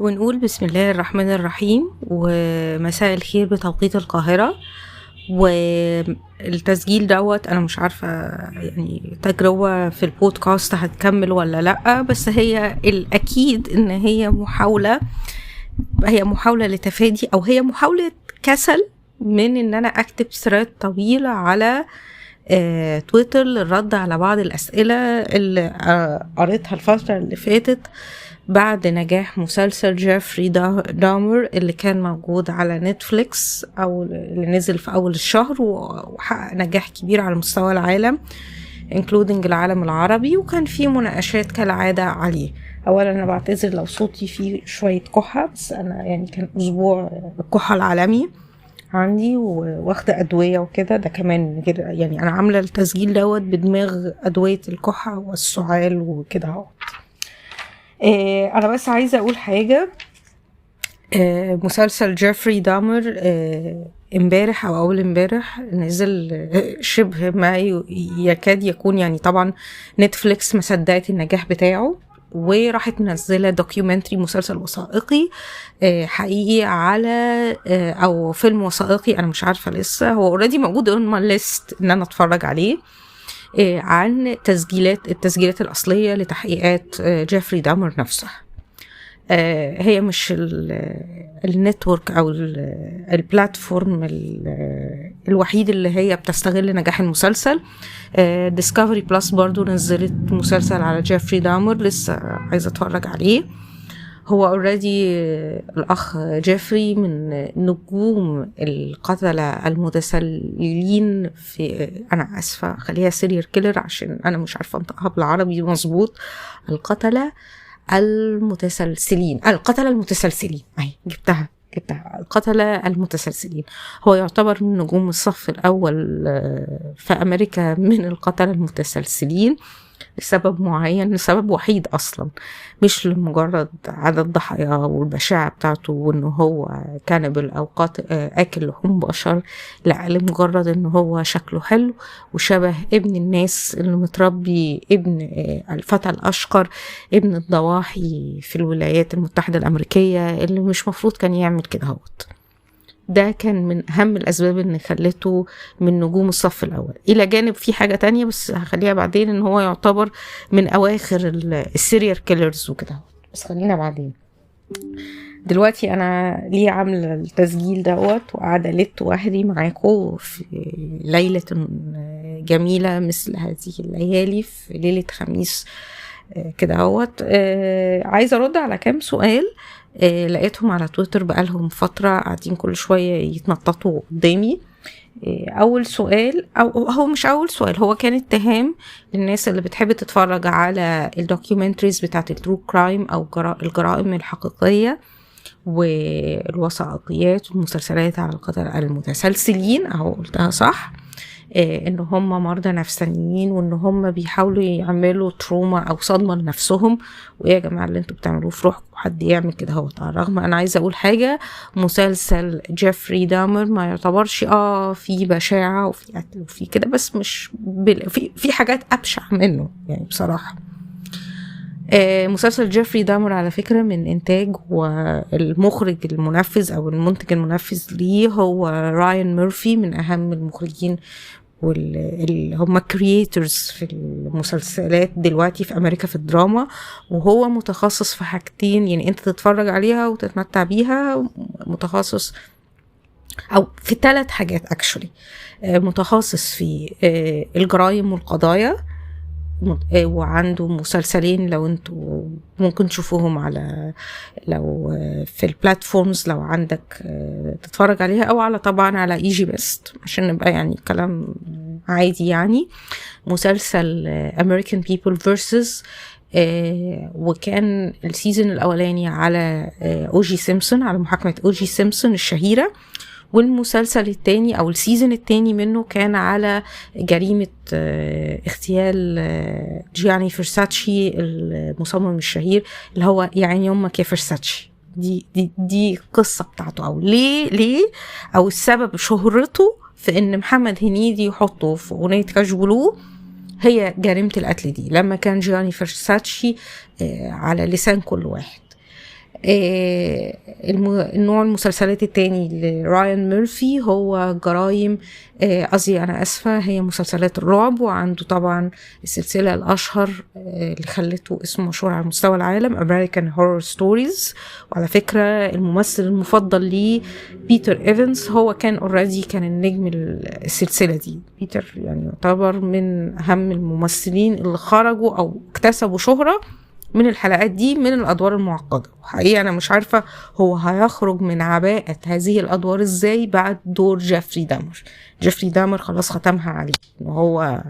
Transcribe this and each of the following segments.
ونقول بسم الله الرحمن الرحيم ومساء الخير بتوقيت القاهرة. والتسجيل دوت انا مش عارفة يعني تجربة في البودكاست هتكمل ولا لأ، بس هي الأكيد ان هي محاولة، هي محاولة لتفادي او هي محاولة كسل من ان انا اكتب thread طويلة على تويتر للرد على بعض الأسئلة اللي قريتها الفترة اللي فاتت بعد نجاح مسلسل جيفري دامر اللي كان موجود على نتفليكس أو اللي نزل في أول الشهر وحقق نجاح كبير على مستوى العالم including العالم العربي، وكان في مناقشات كالعادة عليه. أولا أنا بعتذر لو صوتي فيه شوية كحة، بس أنا يعني كان أسبوع الكحة العالمي عندي وواخدة أدوية وكده، ده كمان غير يعني أنا عاملة التسجيل دوت بدماغ أدوية الكحة والسعال وكده اهوت. أنا بس عايزة أقول حاجة. مسلسل جيفري دامر امبارح أو أول امبارح نزل، شبه ما يكاد يكون يعني طبعا نتفليكس ما صدقت النجاح بتاعه وراحت منزلة documentary، مسلسل وثائقي حقيقي على أو فيلم وثائقي، أنا مش عارفة لسه، هو already موجود on my list إن أنا أتفرج عليه، عن التسجيلات الأصلية لتحقيقات جيفري دامر نفسها. هي مش ال network أو ال platform الوحيد اللي هي بتستغل نجاح المسلسل. ديسكفري بلس برضو نزلت مسلسل على جيفري دامر لسه عايزة اتفرج عليه. هو already الأخ جيفري من نجوم القتلة المتسللين في، أنا أسفة خليها serial killer عشان أنا مش عارفة أنطقها بالعربي مظبوط، القتلة المتسلسلين، القتلة المتسلسلين، أهي جبتها، القتلة المتسلسلين. هو يعتبر من نجوم الصف الأول في أمريكا من القتلة المتسلسلين لسبب معين، لسبب وحيد أصلا، مش لمجرد عدد ضحايا والبشاعة بتاعته وإنه هو cannibal أو قاتل آكل لحوم بشر، لا، لمجرد إنه هو شكله حلو وشبه ابن الناس اللي متربي، ابن الفتى الأشقر، ابن الضواحي في الولايات المتحدة الأمريكية اللي مش مفروض كان يعمل كده هوت. ده كان من أهم الأسباب اللي خلته من نجوم الصف الأول. إلى جانب في حاجة تانية بس هخليها بعدين، إن هو يعتبر من أواخر ال serial killers وكده، بس خلينا بعدين. دلوقتي أنا ليه عاملة التسجيل دوت وقاعدة لت وحدي معاكم في ليلة جميلة مثل هذه الليالي في ليلة خميس كده اهوت. عايزة أرد على كام سؤال لقيتهم على تويتر بقالهم فترة قاعدين كل شوية يتنططوا قدامي. أول سؤال، أو هو مش أول سؤال، هو كان اتهام للناس اللي بتحب تتفرج على ال documentaries بتاعت ال true crime أو الجرائم الحقيقية والوثائقيات والمسلسلات على القتلة المتسلسلين، أهو قلتها صح، ان هم مرضى نفسانيين وان هم بيحاولوا يعملوا trauma او صدمة لنفسهم، وايه يا جماعة اللي انتوا بتعملوه في روحكم، حد يعمل كده هو. رغم انا عايزة اقول حاجة، مسلسل جيفري دامر ما يعتبرش في بشاعة وفي قتل وفي كده، بس مش في حاجات ابشع منه يعني بصراحة. مسلسل جيفري دامر على فكرة من إنتاج والمخرج المنفذ أو المنتج المنفذ ليه هو راين ميرفي، من أهم المخرجين واللي هم creators في المسلسلات دلوقتي في أمريكا في الدراما، وهو متخصص في حاجتين يعني أنت تتفرج عليها وتتمتع بيها، متخصص أو في 3 حاجات actually، متخصص في الجرائم والقضايا، وعنده مسلسلين لو انتوا ممكن تشوفوهم على لو في ال platforms لو عندك تتفرج عليها، او على طبعا على ايجي بيست عشان نبقى يعني كلام عادي يعني. مسلسل American People Versus، وكان ال season الاولاني على اوجي سيمسون، على محاكمة اوجي سيمسون الشهيرة، والمسلسل التاني او ال season التاني منه كان على جريمة اغتيال جياني فرساتشي المصمم الشهير اللي هو يعني يومك يا فرساتشي. دي قصة بتاعته، او ليه او السبب شهرته في ان محمد هنيدي يحطه في اغنية كاجولو هي جريمة القتل دي لما كان جياني فرساتشي على لسان كل واحد. النوع المسلسلات التاني لرايان ميرفي هو جرايم، قصدي انا اسفة، هي مسلسلات الرعب. وعنده طبعا السلسلة الاشهر اللي خلته اسمه مشهور على مستوى العالم، American Horror Stories. وعلى فكرة الممثل المفضل ليه بيتر ايفنز، هو كان already كان النجم السلسلة دي. بيتر يعني يعتبر من اهم الممثلين اللي خرجوا او اكتسبوا شهرة من الحلقات دي، من الأدوار المعقدة. وحقيقة أنا مش عارفة هو هيخرج من عباءة هذه الأدوار إزاي بعد دور جيفري دامر. جيفري دامر خلاص ختمها عليه، إن هو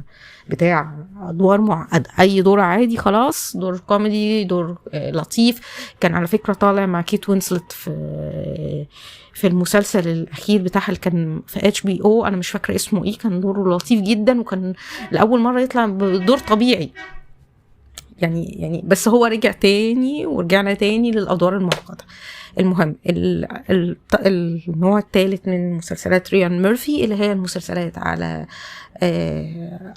بتاع أدوار معقدة. أي دور عادي خلاص، دور كوميدي، دور لطيف. كان على فكرة طالع مع كيت وينسلت في المسلسل الأخير بتاعها اللي كان في HBO، أنا مش فاكرة اسمه إيه، كان دوره لطيف جدا، وكان لأول مرة يطلع بدور طبيعي يعني بس هو رجع تاني ورجعنا تاني للأدوار المعقدة. المهم النوع الثالث من مسلسلات ريان ميرفي اللي هي المسلسلات على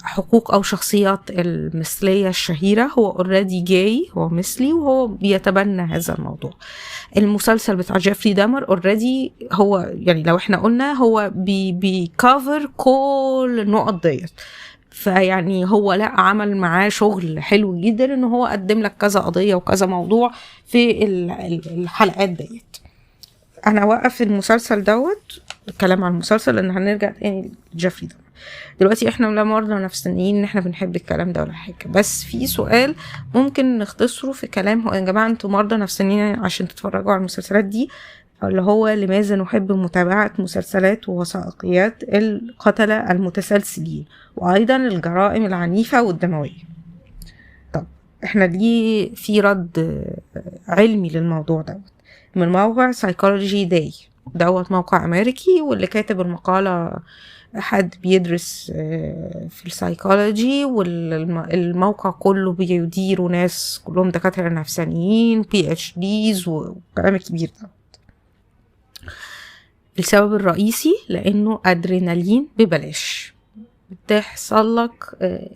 حقوق أو شخصيات المثلية الشهيرة. هو already gay، هو مثلي وهو بيتبنى هذا الموضوع. المسلسل بتاع جيفري دامر already هو يعني لو احنا قلنا هو بي cover كل النقط ديت، فيعني هو لا عمل معاه شغل حلو جدا ان هو قدم لك كذا قضية وكذا موضوع في الحلقات ديت. انا اوقف المسلسل دوت، الكلام عن المسلسل، لان هنرجع تاني لجيفري دامر. دلوقتي احنا لا مرضى نفسانيين ان احنا بنحب الكلام ده ولا حاجة، بس في سؤال ممكن نختصره في كلام، هو يا جماعة انتوا مرضى نفسانيين عشان تتفرجوا على المسلسلات دي؟ اللي هو لماذا نحب متابعة مسلسلات ووثائقيات القتلة المتسلسلين وأيضا الجرائم العنيفة والدموية؟ طب احنا ليه في رد علمي للموضوع دوت من موقع Psychology Today دوت، موقع أمريكي، واللي كاتب المقالة حد بيدرس في ال psychology، والموقع كله بيديره ناس كلهم دكاترة نفسانيين PhDs وكلام كبير ده. السبب الرئيسي لأنه أدرينالين ببلاش. بتحصل لك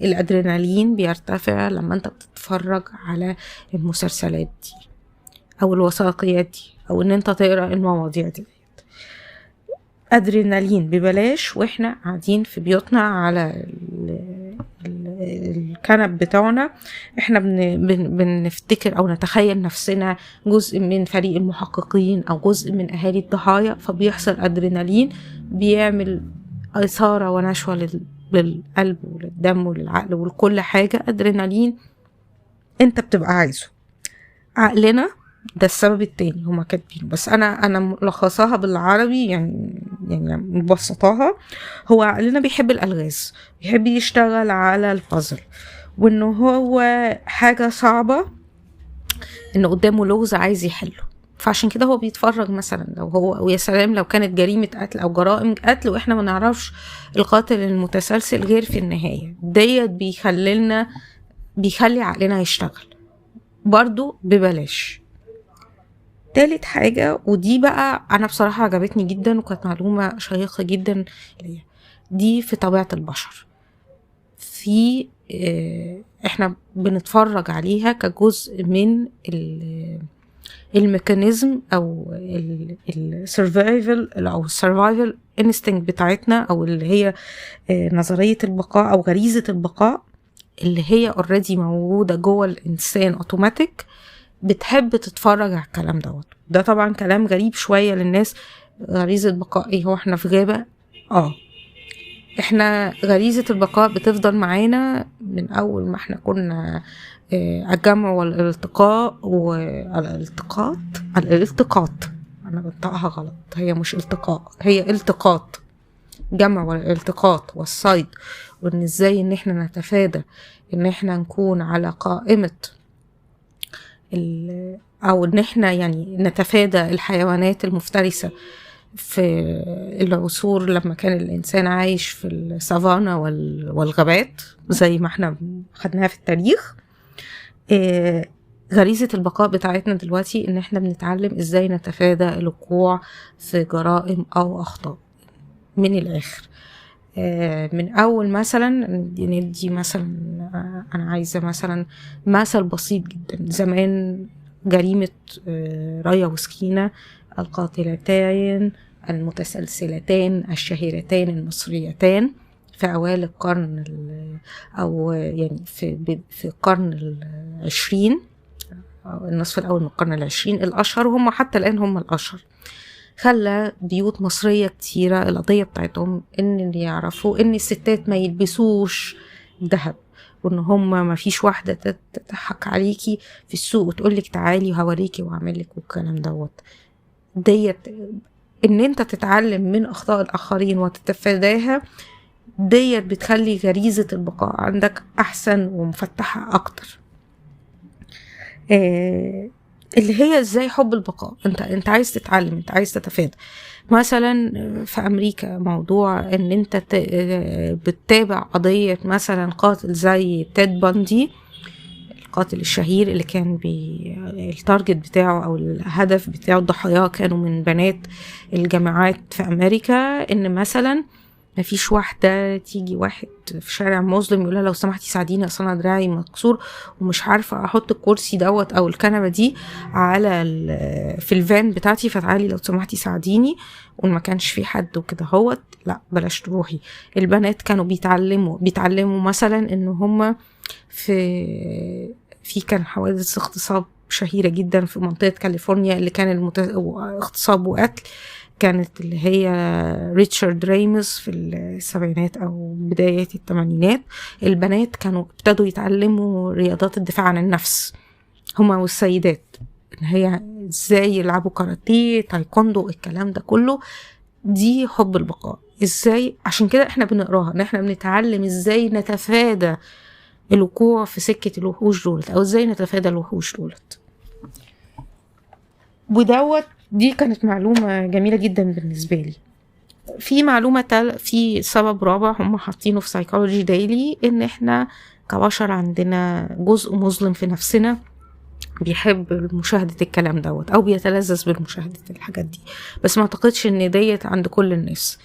الأدرينالين بيرتفع لما انت بتتفرج على المسلسلات دي أو الوثائقيات دي أو ان انت تقرأ المواضيع دي. أدرينالين ببلاش واحنا قاعدين في بيوتنا على الكنب بتاعنا، احنا بنفتكر او نتخيل نفسنا جزء من فريق المحققين او جزء من اهالي الضحايا، فبيحصل ادرينالين بيعمل اثارة ونشوة للقلب وللدم وللعقل ولكل حاجة. ادرينالين انت بتبقى عايزه. عقلنا ده السبب التاني هما كاتبينه، بس انا ملخصاها بالعربي يعني مبسطاها. هو عقلنا بيحب الالغاز، بيحب يشتغل على البازل، وانه هو حاجة صعبة انه قدامه لغز عايز يحله، فعشان كده هو بيتفرج مثلا. لو هو ويا سلام لو كانت جريمة قتل او جرائم قتل واحنا ما نعرفش القاتل المتسلسل غير في النهاية ديت، بيخلي عقلنا يشتغل برضو ببلاش. تالت حاجة، ودي بقى أنا بصراحة عجبتني جدا وكانت معلومة شيقة جدا، دي في طبيعة البشر، في احنا بنتفرج عليها كجزء من ال mechanism أو ال survival أو ال survival instinct بتاعتنا، أو اللي هي نظرية البقاء أو غريزة البقاء اللي هي already موجودة جوه الإنسان اوتوماتيك، بتحب تتفرج على الكلام دوت. ده طبعا كلام غريب شوية للناس، غريزة بقاء ايه؟ هو احنا في غابة؟ احنا غريزة البقاء بتفضل معانا من اول ما احنا كنا الجمع والالتقاء والالتقاط. الالتقاط انا بنطقها غلط، هي مش التقاء، هي التقاط، جمع والالتقاط والصيد، وان ازاي ان احنا نتفادى ان احنا نكون على قائمة او ان احنا يعني نتفادى الحيوانات المفترسة في العصور لما كان الانسان عايش في السافانا والغابات زي ما احنا خدناها في التاريخ. غريزة البقاء بتاعتنا دلوقتي ان احنا بنتعلم ازاي نتفادى الوقوع في جرائم او اخطاء من الاخر. من اول مثلا ندي مثلا، انا عايزة مثلا مثل بسيط جدا. زمان جريمة رايا وسكينة، القاتلتين المتسلسلتين الشهيرتين المصريتين في أوائل القرن أو يعني في القرن العشرين، أو النصف الأول من القرن العشرين، الأشهر، وهم حتى الآن هم الأشهر. خلى بيوت مصرية كتيرة القضية بتاعتهم إن اللي يعرفوا إن الستات ما يلبسوش ذهب، وإن هم ما فيش واحدة تضحك عليكي في السوق وتقولك تعالي وهوريكي وأعملك والكلام دوت. ديت إن أنت تتعلم من أخطاء الآخرين وتتفاداها، ديت بتخلي غريزة البقاء عندك أحسن ومفتحة أكتر. اللي هي ازاي حب البقاء، انت عايز تتعلم، انت عايز تتفادى. مثلا في امريكا موضوع ان انت بتتابع قضية مثلا قاتل زي تيد باندي، القاتل الشهير اللي كان ال target بتاعه او الهدف بتاعه الضحايا كانوا من بنات الجامعات في امريكا، ان مثلا مفيش واحدة تيجي واحد في شارع مظلم يقولها لو سمحتي ساعديني اصل انا دراعي مكسور ومش عارفة احط الكرسي دوت او الكنبة دي على في الفان بتاعتي، فتعالي لو سمحتي ساعديني، وما كانش في حد وكده هوت، لا بلاش تروحي. البنات كانوا بيتعلموا مثلا ان هما في كان حوادث اغتصاب شهيرة جدا في منطقة كاليفورنيا اللي كان اغتصاب وقتل، كانت اللي هي ريتشارد ريمز في السبعينات أو بداية الثمانينات. البنات كانوا ابتدوا يتعلموا رياضات الدفاع عن النفس هما والسيدات، إن هي ازاي يلعبوا كاراتيه، تايكوندو، الكلام ده كله. دي حب البقاء ازاي، عشان كده احنا بنقراها، ان احنا بنتعلم ازاي نتفادى الوقوع في سكة الوحوش دولت، او ازاي نتفادى الوحوش دولت. ودوت دي كانت معلومة جميلة جدا بالنسبة لي. في معلومة في سبب رابع هم حاطينه في Psychology Daily، ان احنا كبشر عندنا جزء مظلم في نفسنا بيحب مشاهدة الكلام دوت او بيتلذذ بالمشاهدة الحاجات دي، بس ما اعتقدش ان ديت عند كل الناس.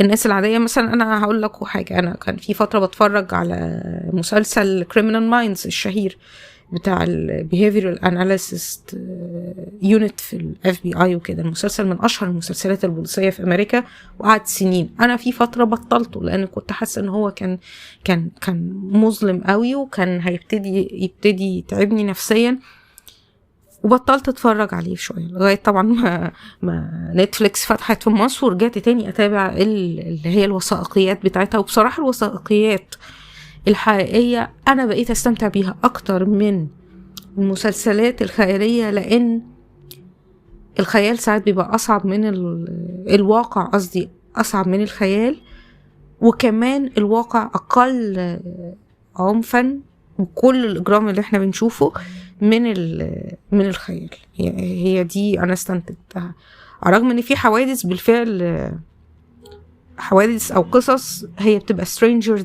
الناس العادية مثلا، انا هقول لكم حاجة، انا كان في فترة بتفرج على مسلسل Criminal Minds الشهير بتاع ال Behavioral Analysis Unit في ال FBI وكده، المسلسل من اشهر المسلسلات البوليسية في امريكا وقعد سنين. انا في فترة بطلته لان كنت حاسة ان هو كان كان كان مظلم قوي وكان يبتدي يتعبني نفسيا، وبطلت اتفرج عليه شوية لغاية طبعا ما نتفليكس فتحت في مصر، ورجعت تاني اتابع اللي هي الوثائقيات بتاعتها. وبصراحة الوثائقيات الحقيقية أنا بقيت أستمتع بيها أكتر من المسلسلات الخيالية، لأن الخيال ساعات بيبقى أصعب من الواقع، قصدي أصعب من الخيال، وكمان الواقع أقل عنفا بكل الإجرام اللي احنا بنشوفه من الخيال. هي دي أنا استنتجتها، رغم إن في حوادث بالفعل، حوادث أو قصص هي بتبقى stranger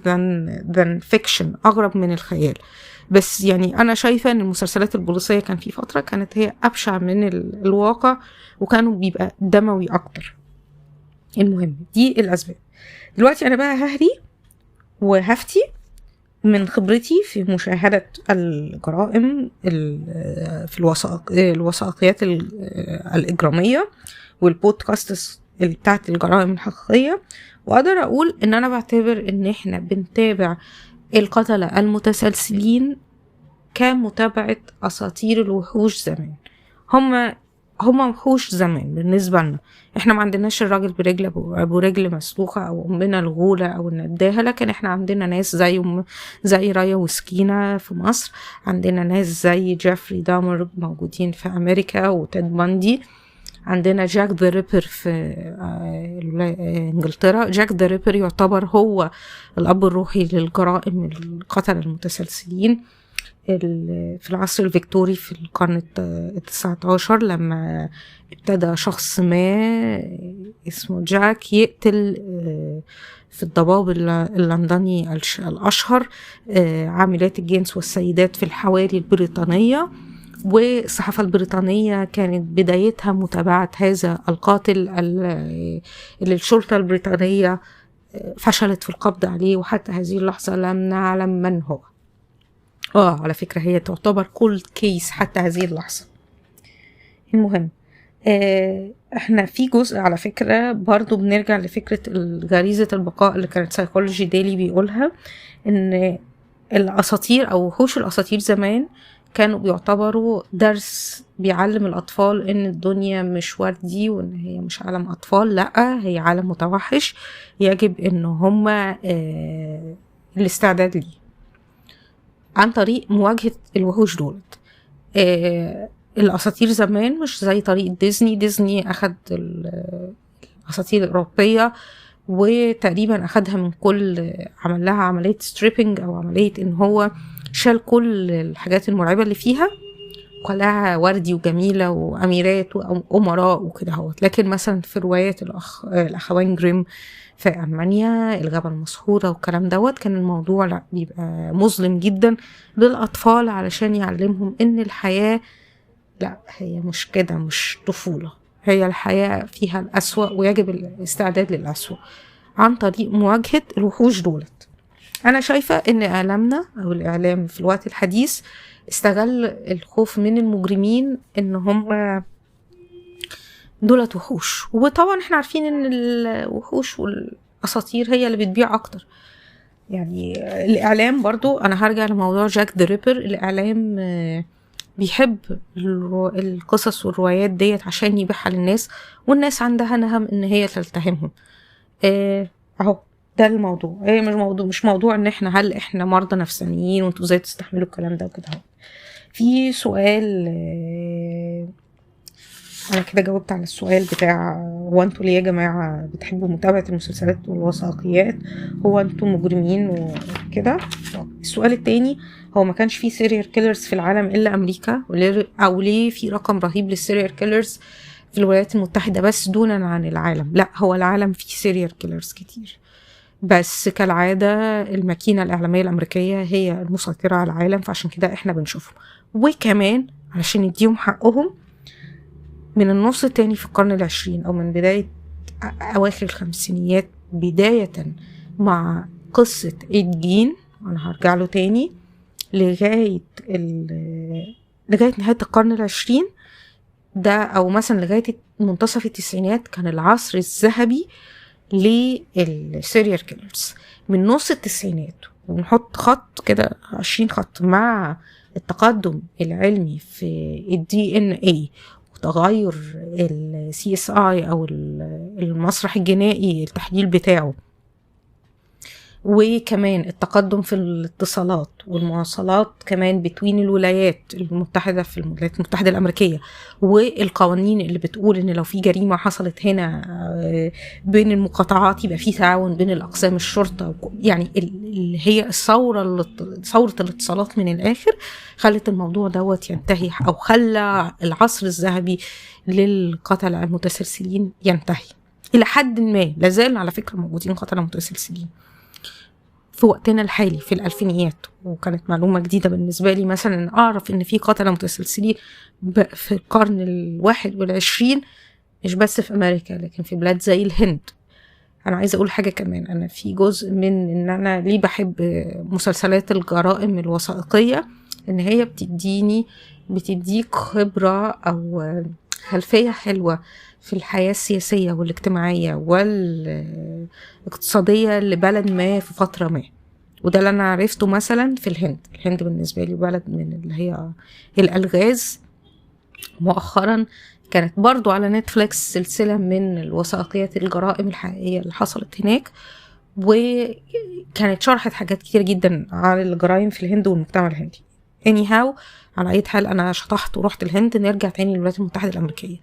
than fiction، أغرب من الخيال. بس يعني أنا شايفة إن المسلسلات البوليسية كان في فترة كانت هي أبشع من الواقع، وكانوا بيبقى دموي أكتر. المهم دي الأسباب. دلوقتي أنا بقى ههري وهفتي من خبرتي في مشاهدة الجرائم في الوثائقيات الإجرامية والبودكاست اللي بتاعت الجرائم الحقيقية، وأقدر أقول إن أنا بعتبر إن إحنا بنتابع القتلة المتسلسلين كمتابعة أساطير الوحوش زمان. هما وحوش زمان بالنسبة لنا، إحنا ما عندناش الراجل برجل أبو رجل مسلوخة أو أمنا الغولة أو النداهة، لكن إحنا عندنا ناس زي رايا وسكينة في مصر، عندنا ناس زي جيفري دامر موجودين في أمريكا وتيد باندي، عندنا جاك ذا ريبر في انجلترا. جاك ذا ريبر يعتبر هو الأب الروحي للجرائم القتلة المتسلسلين في العصر الفيكتوري في القرن 19، لما ابتدى شخص ما اسمه جاك يقتل في الضباب اللندني الأشهر عاملات الجنس والسيدات في الحواري البريطانية. والصحافة البريطانية كانت بدايتها متابعة هذا القاتل اللي الشرطة البريطانية فشلت في القبض عليه، وحتى هذه اللحظة لم نعلم من هو. على فكرة هي تعتبر cold case حتى هذه اللحظة. المهم احنا في جزء على فكرة برضو بنرجع لفكرة غريزة البقاء اللي كانت Psychology Daily بيقولها، ان الاساطير او وحوش الاساطير زمان كانوا بيعتبروا درس بيعلم الاطفال ان الدنيا مش وردي، وان هي مش عالم اطفال، لا هي عالم متوحش يجب ان هما الاستعداد ليه عن طريق مواجهة الوحوش دولت. الاساطير زمان مش زي طريقة ديزني. ديزني اخد الاساطير الاوروبية وتقريبا اخدها من كل، عمل لها عملية stripping او عملية ان هو شال كل الحاجات المرعبة اللي فيها وخلاها وردي وجميلة واميرات وامراء وكده اهوت. لكن مثلا في روايات الاخوين جريم في المانيا، الغابة المسحورة والكلام دوت، كان الموضوع لا بيبقى مظلم جدا للاطفال علشان يعلمهم ان الحياة لا هي مش كده، مش طفولة، هي الحياة فيها الأسوأ ويجب الاستعداد للأسوأ عن طريق مواجهة الوحوش دولت. أنا شايفة إن إعلامنا أو الإعلام في الوقت الحديث استغل الخوف من المجرمين إن هم دولت وحوش، وطبعا إحنا عارفين إن الوحوش والأساطير هي اللي بتبيع أكتر. يعني الإعلام برضو، أنا هرجع لموضوع Jack the Ripper، الإعلام بيحب القصص والروايات ديت عشان يبيعها للناس، والناس عندها نهم ان هي تلتهمهم. اهو ده الموضوع. هي مش موضوع ان احنا هل احنا مرضى نفسانيين وانتوا ازاي تستحملوا الكلام ده وكده اهو. في سؤال، انا كده جاوبت على السؤال بتاع هو انتوا ليه يا جماعة بتحبوا متابعه المسلسلات والوثائقيات، هو انتوا مجرمين وكده. السؤال التاني، هو ما كانش فيه serial killers في العالم الا امريكا، او ليه في رقم رهيب لل serial killers في الولايات المتحدة بس دونا عن العالم؟ لا، هو العالم فيه serial killers كتير، بس كالعادة الماكينة الاعلامية الامريكية هي المسيطرة على العالم، فعشان كده احنا بنشوفهم. وكمان علشان نديهم حقهم، من النص التاني في القرن العشرين او من بداية اواخر الخمسينيات، بداية مع قصة إد جين، انا هرجع له تاني، لغاية نهاية القرن العشرين ده، او مثلا لغاية منتصف التسعينات، كان العصر الذهبي لل serial killers. من نص التسعينات ونحط خط كده 20 خط، مع التقدم العلمي في ال DNA وتغير ال CSI او المسرح الجنائي التحليل بتاعه، وكمان التقدم في الاتصالات والمواصلات كمان between الولايات المتحدة في الولايات المتحدة الأمريكية، والقوانين اللي بتقول إن لو في جريمة حصلت هنا بين المقاطعات يبقى في تعاون بين الأقسام الشرطة، يعني اللي هي الثورة، ثورة الاتصالات من الآخر، خلت الموضوع دوت ينتهي، أو خلى العصر الذهبي للقتلة المتسلسلين ينتهي إلى حد ما. لازال على فكرة موجودين قتلة متسلسلين في وقتنا الحالي في الألفينيات، وكانت معلومة جديدة بالنسبة لي مثلا إن أعرف إن في قتلة متسلسلين في القرن 21، مش بس في أمريكا لكن في بلاد زي الهند. أنا عايزة أقول حاجة كمان، أنا في جزء من إن أنا ليه بحب مسلسلات الجرائم الوثائقية، إن هي بتديك خبرة أو خلفية حلوة في الحياة السياسية والاجتماعية والاقتصادية لبلد ما في فترة ما. وده اللي أنا عرفته مثلا في الهند. الهند بالنسبة لي بلد من اللي هي الألغاز. مؤخرا كانت برضو على نتفليكس سلسلة من الوثائقيات الجرائم الحقيقية اللي حصلت هناك، وكانت شرحت حاجات كتير جدا على الجرائم في الهند والمجتمع الهندي. anyhow، على أي حال أنا شطحت ورحت الهند. نرجع تاني للولايات المتحدة الأمريكية.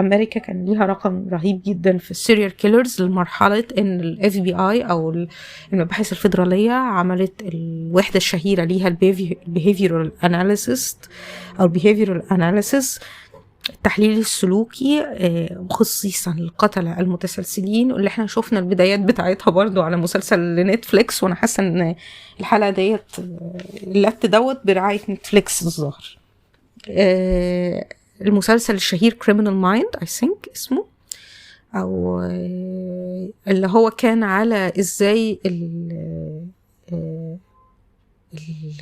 أمريكا كان ليها رقم رهيب جدا في ال serial killers، لمرحلة إن ال FBI أو المباحث الفيدرالية عملت الوحدة الشهيرة ليها ال behavioral analysis أو behavioral analysis، التحليل السلوكي، خصيصا للقتلة المتسلسلين، واللي احنا شفنا البدايات بتاعتها برضو على مسلسل نتفليكس. وانا حاسة ان الحلقة ديت اللت دوت برعاية نتفليكس الظاهر. المسلسل الشهير Criminal Mind I think اسمه، او اللي هو كان على ازاي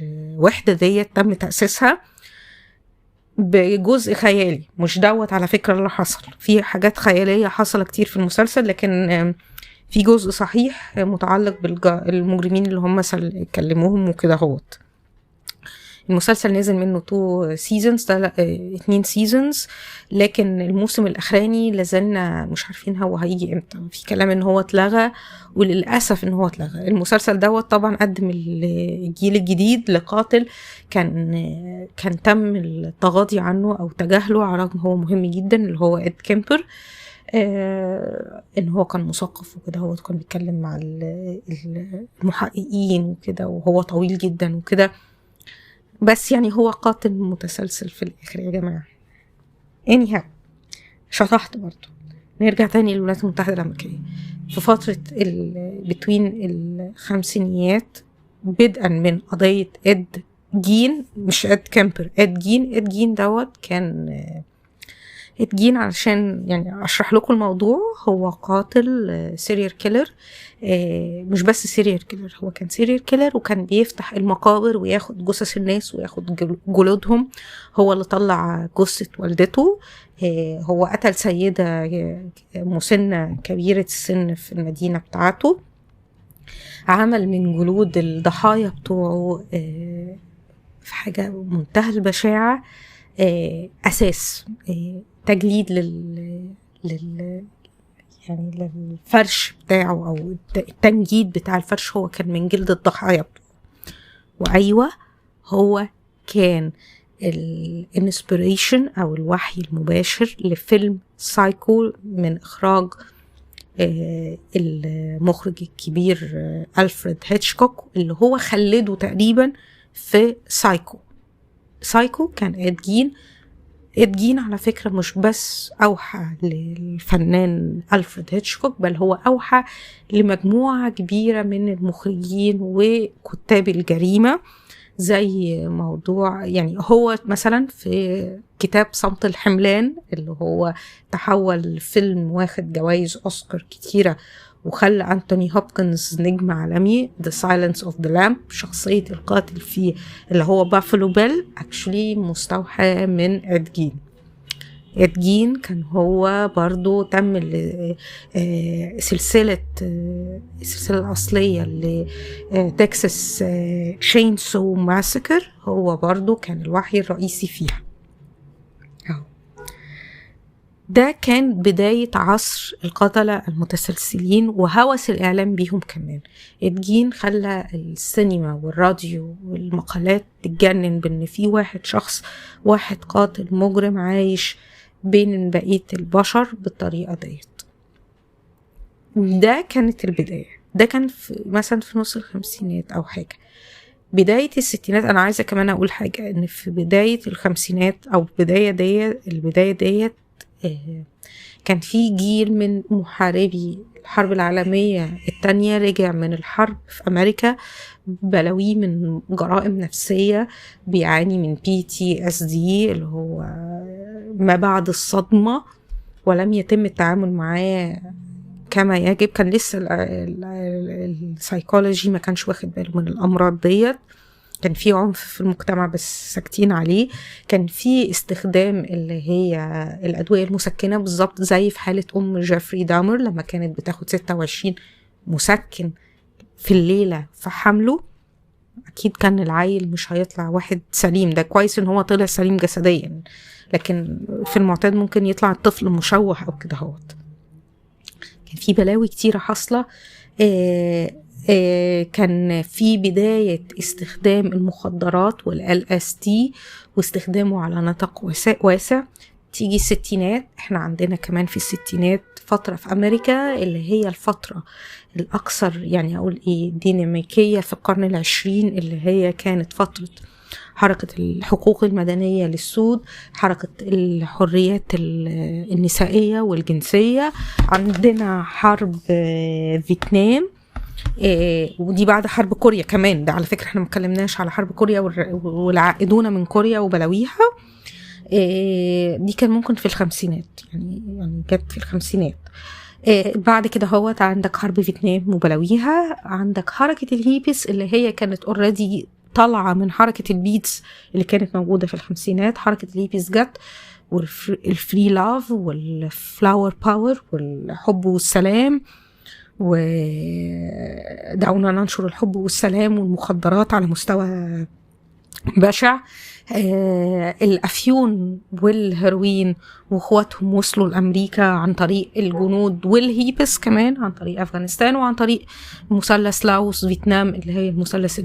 الوحدة ديت تم تأسيسها. بجزء خيالي، مش دوت على فكرة اللي حصل، في حاجات خيالية حصل كتير في المسلسل، لكن في جزء صحيح متعلق بالمجرمين اللي هم كلموهم وكده هوت. المسلسل نزل منه 2 seasons، 2 seasons، لكن الموسم الاخراني لازلنا مش عارفين هو هيجي امتى. في كلام ان هو اتلغى، وللاسف ان هو اتلغى. المسلسل دوت طبعا قدم الجيل الجديد لقاتل كان تم التغاضي عنه او تجاهله، على الرغم هو مهم جدا، اللي هو اد كيمبر. ان هو كان مثقف وكده، هو كان بيتكلم مع المحققين وكده، وهو طويل جدا وكده، بس يعني هو قاتل متسلسل في الآخر يا جماعة. anyhow شطحت برضو. نرجع تاني للولايات المتحدة الأمريكية في فترة between الخمسينيات، بدءا من قضية إد جين، مش إد كامبر، إد جين. إد جين دوت كان إد جين، علشان يعني أشرح لكم الموضوع، هو قاتل serial killer. مش بس serial killer، هو كان serial killer وكان بيفتح المقابر وياخد جثث الناس وياخد جلودهم. هو اللي طلع جثة والدته. هو قتل سيدة مسنة كبيرة السن في المدينة بتاعته. عمل من جلود الضحايا بتوعه في حاجة منتهى البشاعة، أساس تجليد لل يعني للفرش بتاعه أو التنجيد بتاع الفرش، هو كان من جلد الضحايا بتوعه. وأيوة هو كان ال inspiration أو الوحي المباشر لفيلم سايكو من إخراج المخرج الكبير ألفريد هيتشكوك، اللي هو خلده تقريبا في سايكو. سايكو كان إد جين. إد جين على فكرة مش بس أوحى للفنان ألفريد هيتشكوك، بل هو أوحى لمجموعة كبيرة من المخرجين وكتاب الجريمة، زي موضوع يعني هو مثلا في كتاب صمت الحملان اللي هو تحول فيلم واخد جوائز أوسكار كتيرة وخلى أنتوني هوبكنز نجم عالمي، The Silence of the Lamb، شخصية القاتل فيه اللي هو بافلو بيل actually مستوحى من إد جين. إد جين كان هو برضو تم سلسلة السلسلة الأصلية ل Texas Chainsaw Massacre، هو برضو كان الوحي الرئيسي فيها. ده كان بداية عصر القتلة المتسلسلين وهوس الإعلام بيهم كمان. إد جين خلى السينما والراديو والمقالات تتجنن بأن في واحد شخص، واحد قاتل مجرم عايش بين بقية البشر بالطريقة ديت. ده كانت البداية. ده كان في مثلا في نص الخمسينات أو حاجة، بداية الستينات. أنا عايزة كمان أقول حاجة، إن في بداية الخمسينات أو بداية ديت، البداية ديت كان في جيل من محاربي الحرب العالمية التانية رجع من الحرب في أمريكا بلاوي من جرائم نفسية، بيعاني من PTSD اللي هو ما بعد الصدمة، ولم يتم التعامل معاه كما يجب. كان لسه السايكولوجي ما كانش واخد باله من الأمراض ديت. كان في عنف في المجتمع بس ساكتين عليه. كان في استخدام اللي هي الأدوية المسكنة، بالظبط زي في حالة أم جيفري دامر لما كانت بتاخد 26 مسكن في الليلة في حمله. أكيد كان العيل مش هيطلع واحد سليم. ده كويس إن هو طلع سليم جسديا، لكن في المعتاد ممكن يطلع الطفل مشوه أو كده هوت. كان في بلاوي كتيرة حاصلة. كان في بداية استخدام المخدرات وال LSD واستخدامه على نطاق واسع. تيجي الستينات، احنا عندنا كمان في الستينات فترة في أمريكا اللي هي الفترة الأكثر يعني أقول إيه ديناميكية في القرن العشرين، اللي هي كانت فترة حركة الحقوق المدنية للسود، حركة الحريات النسائية والجنسية، عندنا حرب فيتنام، ودي بعد حرب كوريا كمان. ده على فكرة احنا ما اتكلمناش على حرب كوريا والعائدون من كوريا وبلاويها. دي كان ممكن في الخمسينات، يعني جت في الخمسينات. بعد كده هو عندك حرب فيتنام وبلاويها، عندك حركة الهيبس اللي هي كانت already طالعه من حركة ال beats اللي كانت موجودة في الخمسينات. حركة الهيبيز جت وال free love وال flower power والحب والسلام، ودعونا ننشر الحب والسلام والمخدرات على مستوى بشع. الأفيون والهيروين واخواتهم وصلوا لأمريكا عن طريق الجنود والهيبس كمان، عن طريق أفغانستان وعن طريق مثلث لاوس فيتنام اللي هي المثلث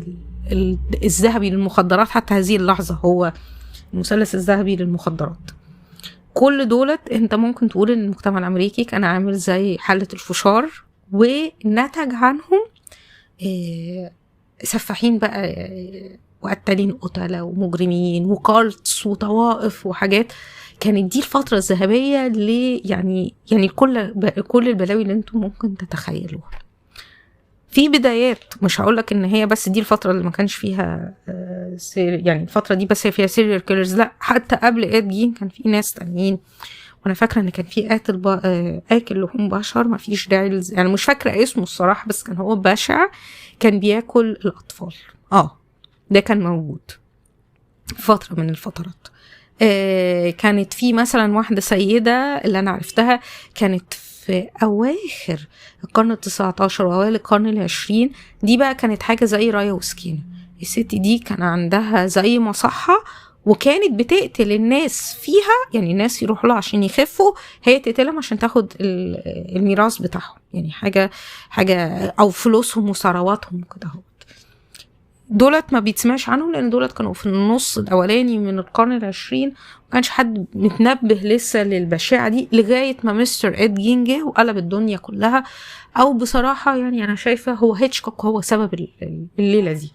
الذهبي للمخدرات. حتى هذه اللحظة هو المثلث الذهبي للمخدرات. كل دولت انت ممكن تقول ان المجتمع الأمريكي كان عامل زي حلة الفشار، ونتج عنهم سفاحين بقى وقتالين قتلة ومجرمين وكالتس وطوائف وحاجات. كانت دي الفترة الذهبية اللي يعني كل البلاوي اللي انتم ممكن تتخيلوها. في بدايات، مش هقولك ان هي بس دي الفترة اللي ما كانش فيها يعني الفترة دي بس هي فيها serial killers، لا، حتى قبل إد جين كان في ناس تانيين. وانا فاكرة ان كان في قاتل اكل لحوم بشر، ما فيش داعي يعني مش فاكرة اسمه الصراحة، بس كان هو بشع، كان بياكل الاطفال. ده كان موجود فترة من الفترات. كانت في مثلا واحدة سيدة اللي أنا عرفتها كانت في أواخر القرن 19 وأوائل القرن 20، دي بقى كانت حاجة زي رايا وسكينة. الست دي كان عندها زي مصحة، وكانت بتقتل الناس فيها، يعني الناس يروحوا لها عشان يخفوا، هي تقتلهم عشان تاخد الميراث بتاعهم، يعني حاجة أو فلوسهم وثرواتهم كده. دولت ما بيتسمعش عنهم لان دولت كانوا في النص الاولاني من القرن 20، ما كانش حد متنبه لسه للبشاعه دي لغاية ما مستر إد جين جه وقلب الدنيا كلها. او بصراحة يعني انا شايفه هو هيتشكوك هو سبب الليلة دي،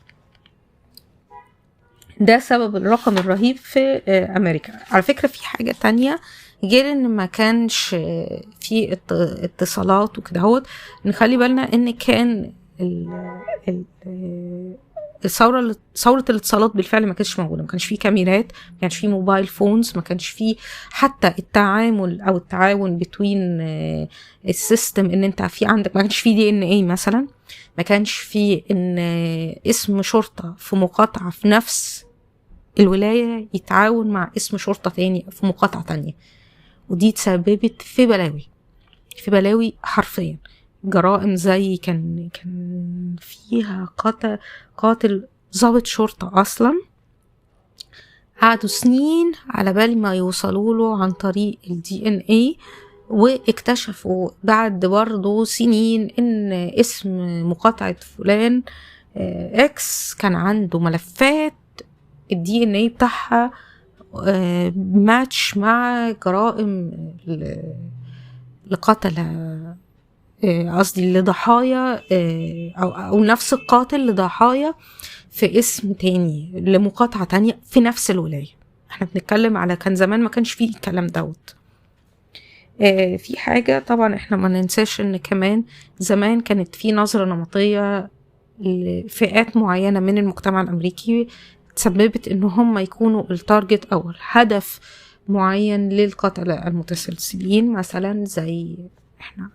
ده سبب الرقم الرهيب في امريكا. على فكرة في حاجة تانية غير ان ما كانش في اتصالات وكده هوت، نخلي بالنا ان كان ثورة الاتصالات بالفعل ما كانتش موجودة، ما كانش فيه كاميرات، ما كانش فيه mobile phones، ما كانش فيه حتى التعامل او التعاون between ال system ان انت في عندك، ما كانش فيه DNA مثلا، ما كانش فيه ان اسم شرطة في مقاطعة في نفس الولاية يتعاون مع اسم شرطة تاني في مقاطعة تانية، ودي تسببت في بلاوي، في بلاوي حرفيا. جرائم زي كان فيها قاتل ضابط شرطة أصلا، قعدوا سنين على بال ما يوصلوا له عن طريق ال DNA، واكتشفوا بعد برضو سنين ان اسم مقاطعة فلان X كان عنده ملفات ال DNA بتاعها ماتش مع جرائم لقتلة، قصدي لضحايا، او نفس القاتل لضحايا في اسم تاني لمقاطعة تانية في نفس الولاية. احنا بنتكلم على كان زمان ما كانش فيه الكلام دوت. في حاجة طبعا احنا ما ننساش ان كمان زمان كانت في نظرة نمطية لفئات معينة من المجتمع الامريكي تسببت ان هم يكونوا ال target او الهدف معين للقتلة المتسلسلين، مثلا زي احنا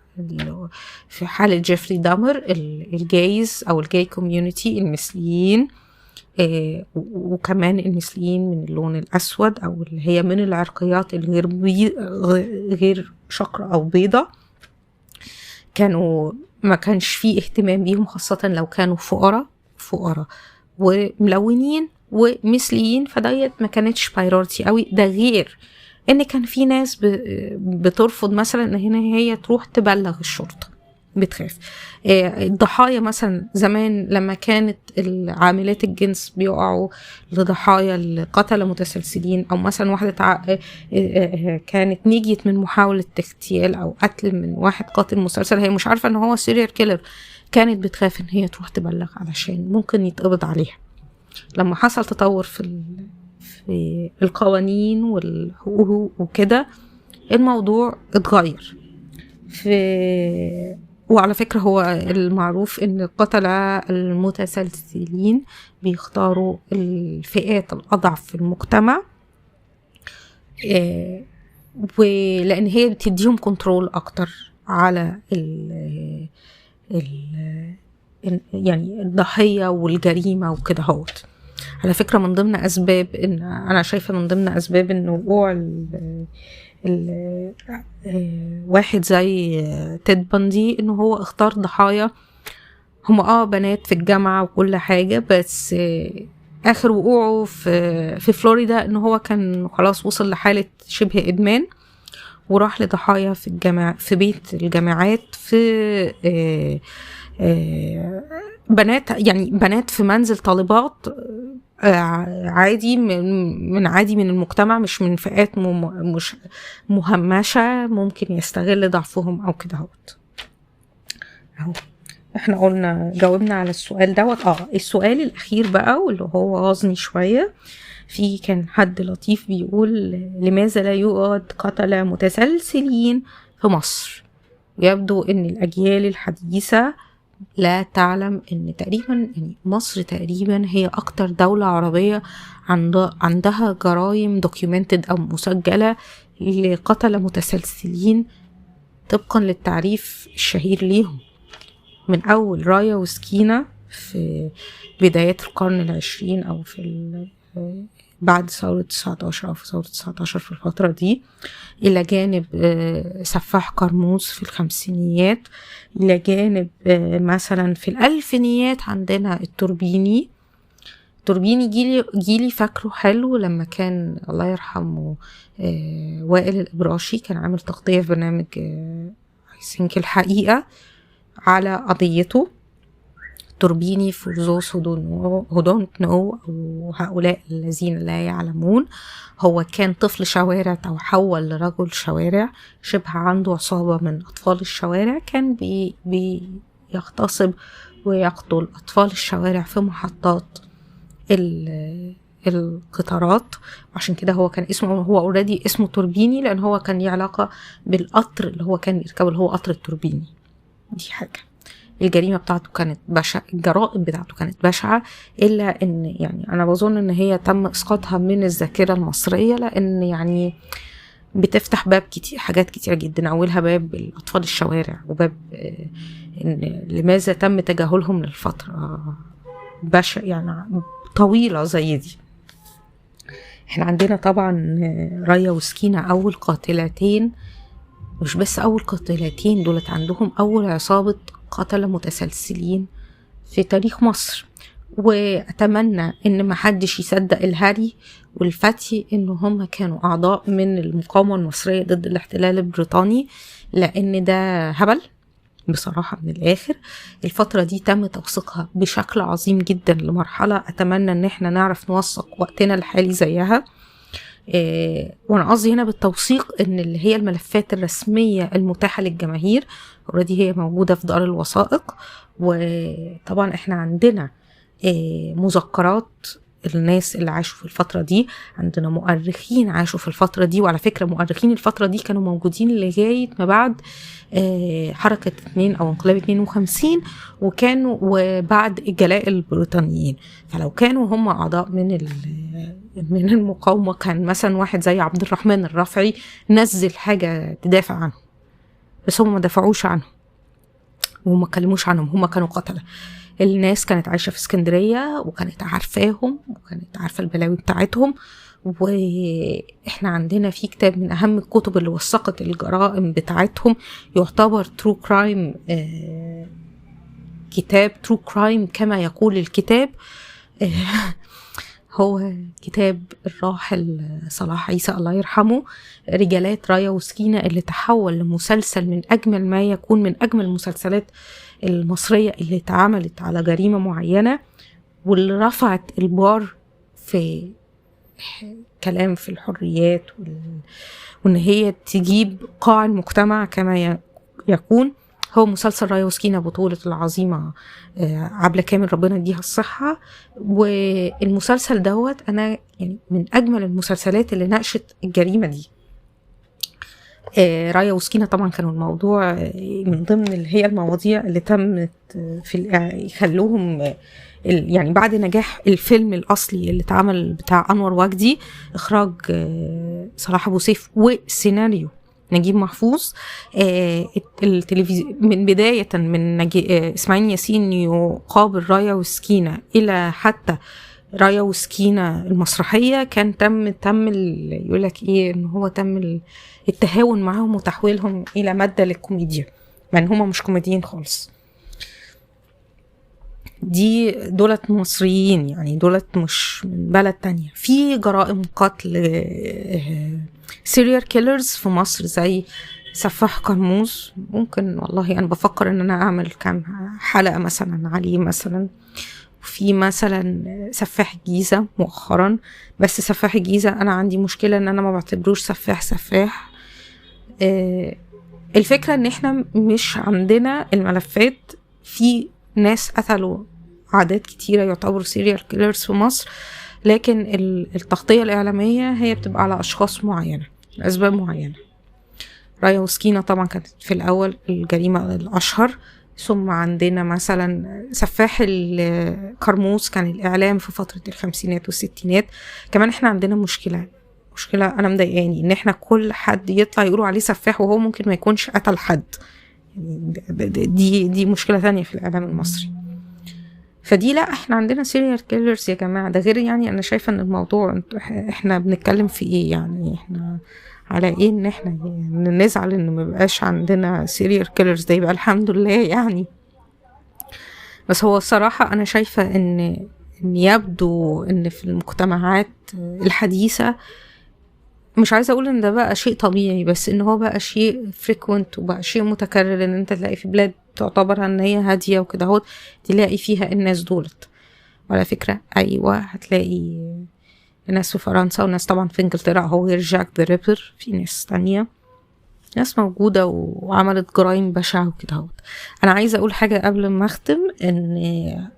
في حالة جيفري دامر ال gays او ال gay community، المثليين، وكمان المثليين من اللون الاسود او اللي هي من العرقيات الغير غير شقرة او بيضة، كانوا ما كانش فيه اهتمام بيهم، خاصة لو كانوا فقراء وملونين ومثليين، فديت ما كانتش priority قوي. ده غير ان كان في ناس بترفض مثلا ان هنا هي تروح تبلغ الشرطة، بتخاف. الضحايا مثلا زمان لما كانت العاملات الجنس بيقعوا لضحايا القتلة متسلسلين، او مثلا واحدة كانت نجيت من محاولة اغتيال او قتل من واحد قاتل مسلسل، هي مش عارفة ان هو serial killer، كانت بتخاف ان هي تروح تبلغ علشان ممكن يتقبض عليها. لما حصل تطور في القوانين والحقوق وكده، الموضوع اتغير. وعلى فكرة هو المعروف ان القتلة المتسلسلين بيختاروا الفئات الأضعف في المجتمع، ولأن هي بتديهم control أكتر على ال يعني الضحية والجريمة وكده هوت. على فكرة من ضمن أسباب إن أنا شايفة من ضمن أسباب إن وقوع ال واحد زي تيد باندي إنه هو اختار ضحايا هم بنات في الجامعة وكل حاجة، بس آخر وقوعه في فلوريدا إنه هو كان خلاص وصل لحالة شبه إدمان، وراح لضحايا في الجامعة، في بيت الجامعات، في بنات، يعني بنات في منزل طالبات عادي من عادي من المجتمع، مش من فئات مش مهمشة ممكن يستغل ضعفهم أو كده اهوت. اهو احنا قلنا جاوبنا على السؤال دوت. السؤال الأخير بقى واللي هو غاظني شوية، في كان حد لطيف بيقول لماذا لا يوجد قتلة متسلسلين في مصر؟ يبدو ان الأجيال الحديثة لا تعلم ان تقريبا يعني مصر تقريبا هي اكتر دولة عربية عندها جرائم documented او مسجلة لقتلة متسلسلين طبقا للتعريف الشهير ليهم، من اول رايا وسكينة في بدايات القرن العشرين او في بعد ثورة 19 أو في ثورة 19 في الفترة دي، إلى جانب سفاح قرموز في الخمسينيات، إلى جانب مثلا في الألفينيات عندنا التوربيني. التوربيني جيلي فاكره حلو لما كان الله يرحمه وائل الإبراشي كان عامل تغطية في برنامج I think الحقيقة على قضيته. توربيني for those who don't know أو هؤلاء الذين لا يعلمون، هو كان طفل شوارع تحول لرجل شوارع، شبه عنده عصابة من أطفال الشوارع، كان بيغتصب ويقتل أطفال الشوارع في محطات القطارات. عشان كده هو كان اسمه، هو already اسمه توربيني لأن هو كان ليه علاقة بالقطر اللي هو كان بيركبه اللي هو قطر التوربيني. دي حاجة. الجريمة بتاعته كانت بشعة، الجرائم بتاعته كانت بشعة، إلا إن يعني أنا بظن إن هي تم إسقاطها من الذاكرة المصرية، لأن يعني بتفتح باب كتير، حاجات كتير جدا، أولها باب الأطفال الشوارع، وباب إن لماذا تم تجاهلهم للفترة بشع يعني طويلة زي دي. احنا عندنا طبعا رايا وسكينة أول قاتلتين، مش بس أول قاتلتين، دولت عندهم أول عصابة قتلة متسلسلين في تاريخ مصر. وأتمنى إن ما حدش يصدق الهري والفتي إن هم كانوا أعضاء من المقاومة المصرية ضد الاحتلال البريطاني، لأن ده هبل بصراحة من الآخر. الفترة دي تم توثيقها بشكل عظيم جدا لمرحلة أتمنى إن احنا نعرف نوثق وقتنا الحالي زيها. وانا قصدي هنا بالتوثيق ان اللي هي الملفات الرسمية المتاحة للجماهير already هي موجودة في دار الوثائق. وطبعا احنا عندنا مذكرات الناس اللي عاشوا في الفترة دي، عندنا مؤرخين عاشوا في الفترة دي، وعلى فكرة مؤرخين الفترة دي كانوا موجودين لغاية ما بعد حركة 2 أو انقلاب 52، وكانوا وبعد الجلاء البريطانيين. فلو كانوا هم أعضاء من المقاومة كان مثلا واحد زي عبد الرحمن الرافعي نزل حاجة تدافع عنه، بس هم ما دافعوش عنه وما كلموش عنهم، هم كانوا قتلة. الناس كانت عايشة في اسكندرية وكانت عارفاهم وكانت عارفة البلاوي بتاعتهم. واحنا عندنا في كتاب من أهم الكتب اللي وثقت الجرائم بتاعتهم، يعتبر true crime، كتاب true crime كما يقول الكتاب، هو كتاب الراحل صلاح عيسى الله يرحمه، رجالات رايا وسكينة، اللي تحول لمسلسل من أجمل ما يكون، من أجمل المسلسلات المصرية اللي اتعملت على جريمة معينة، واللي رفعت البار في كلام في الحريات وإن هي تجيب قاع المجتمع كما يكون. هو مسلسل رايا وسكينة بطولة العظيمة عبلة كامل ربنا يديها الصحة. والمسلسل دوت أنا يعني من أجمل المسلسلات اللي ناقشت الجريمة دي. رايا وسكينة طبعا كانوا الموضوع من ضمن اللي هي المواضيع اللي تمت في يخلوهم يعني بعد نجاح الفيلم الأصلي اللي اتعمل بتاع أنور وجدي، إخراج صلاح أبو سيف وسيناريو نجيب محفوظ، التلفزيون من بداية من إسماعيل ياسين يقابل رايا وسكينة إلى حتى رايا وسكينة المسرحية كان تم يقولك ايه، ان هو تم التهاون معاهم وتحويلهم الى مادة للكوميديا، مع ان هما مش كوميديين خالص. دي دولت مصريين يعني، دولت مش من بلد تانية. في جرائم قتل serial killers في مصر زي سفاح قرموز، ممكن والله انا بفكر ان انا اعمل كام حلقة مثلا عليه مثلا. في مثلا سفاح الجيزة مؤخرا، بس سفاح الجيزة انا عندي مشكلة ان انا ما بعتبروش سفاح. الفكرة ان احنا مش عندنا الملفات، في ناس قتلوا عادات كتيرة يعتبروا serial killers في مصر، لكن التغطية الإعلامية هي بتبقى على أشخاص معينة لأسباب معينة. رايا وسكينة طبعا كانت في الأول الجريمة الأشهر، ثم عندنا مثلا سفاح الكرموز كان الإعلام في فترة الخمسينات والستينات. كمان احنا عندنا مشكلة أنا مضايقاني، إن احنا كل حد يطلع يقولوا عليه سفاح وهو ممكن ما يكونش قتل حد، دي مشكلة تانية في الإعلام المصري. فدي لا، احنا عندنا serial killers يا جماعة. ده غير يعني أنا شايفة إن الموضوع احنا بنتكلم في إيه يعني، احنا على إيه إن احنا نزعل إن ما بقاش عندنا serial killers؟ ده يبقى الحمد لله يعني. بس هو الصراحة أنا شايفة إن يبدو إن في المجتمعات الحديثة، مش عايزة أقول إن ده بقى شيء طبيعي، بس إن هو بقى شيء frequent وبقى شيء متكرر، إن أنت تلاقي في بلاد تعتبرها إن هي هادية وكده اهوت تلاقي فيها الناس دولت. وعلى فكرة أيوة هتلاقي ناس في فرنسا وناس طبعا في إنجلترا، هو غير Jack the Ripper، في ناس تانية، ناس موجودة وعملت جرائم بشعة وكده اهوت. أنا عايزة أقول حاجة قبل ما أختم، إن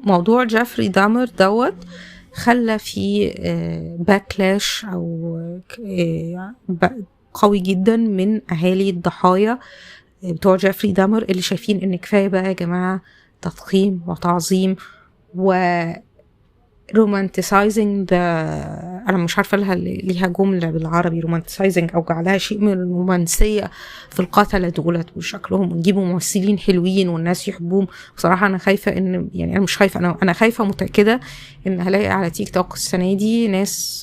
موضوع جيفري دامر دوت خلى في backlash أو قوي جدا من أهالي الضحايا بتوع جيفري دامر، اللي شايفين إن كفاية بقى يا جماعة تضخيم وتعظيم و romanticizing the، أنا مش عارفة ليها جملة بالعربي romanticizing، أو جعلها شيء من الرومانسية في القتلة دولت وشكلهم، ونجيبوا ممثلين حلوين والناس يحبوهم. بصراحة أنا خايفة إن يعني أنا مش خايفة، أنا خايفة متأكدة إن هلاقي على تيك توك السنة دي ناس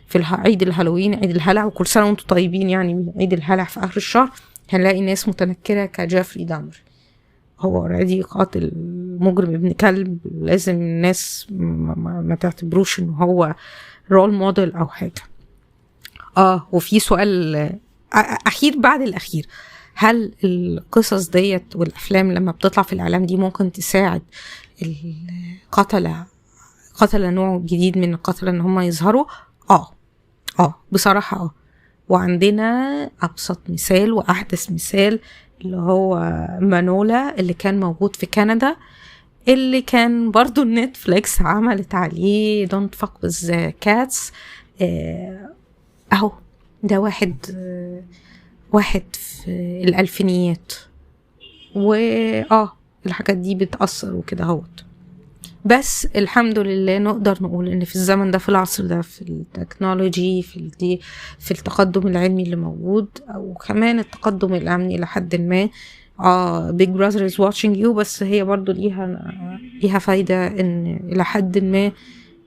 في عيد الهالوين، عيد الهلع، وكل سنة وأنتم طيبين يعني، عيد الهلع في آخر الشهر هنلاقي ناس متنكرة كجيفري دامر. هو already قاتل مجرم ابن كلب، لازم الناس ما تعتبروش ان هو role model او حاجة. وفي سؤال اخير بعد الاخير، هل القصص ديت والافلام لما بتطلع في الاعلام دي ممكن تساعد القتلة، قتلة نوع جديد من القتلة ان هم يظهروا؟ بصراحة وعندنا ابسط مثال واحدث مثال اللي هو مانولا اللي كان موجود في كندا، اللي كان برضو نتفليكس عملت عليه Don't Fuck with Cats. اهو ده واحد في الألفينيات، و الحاجات دي بتأثر وكده اهوت. بس الحمد لله نقدر نقول ان في الزمن ده، في العصر ده، في ال technology، في التقدم العلمي اللي موجود، او كمان التقدم الامني لحد ما، Big Brother is watching you، بس هي برضو ليها فايدة ان الى حد ما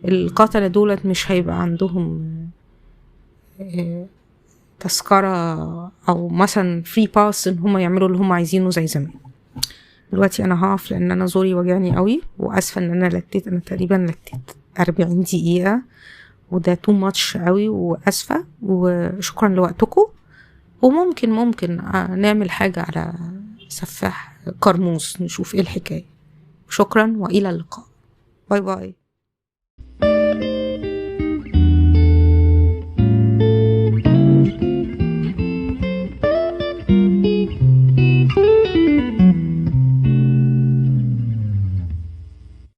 القتلة دولت مش هيبقى عندهم تذكرة او مثلا free pass ان هم يعملوا اللي هم عايزينه زي زمان. دلوقتي انا هقف لان انا زوري وجعني قوي، واسفه ان انا لتيت، انا تقريبا لتيت 40 دقيقه وده too much قوي، واسفه وشكرا لوقتكم. وممكن ممكن نعمل حاجه على سفاح كرموز، نشوف ايه الحكايه. شكرا والى اللقاء، bye bye.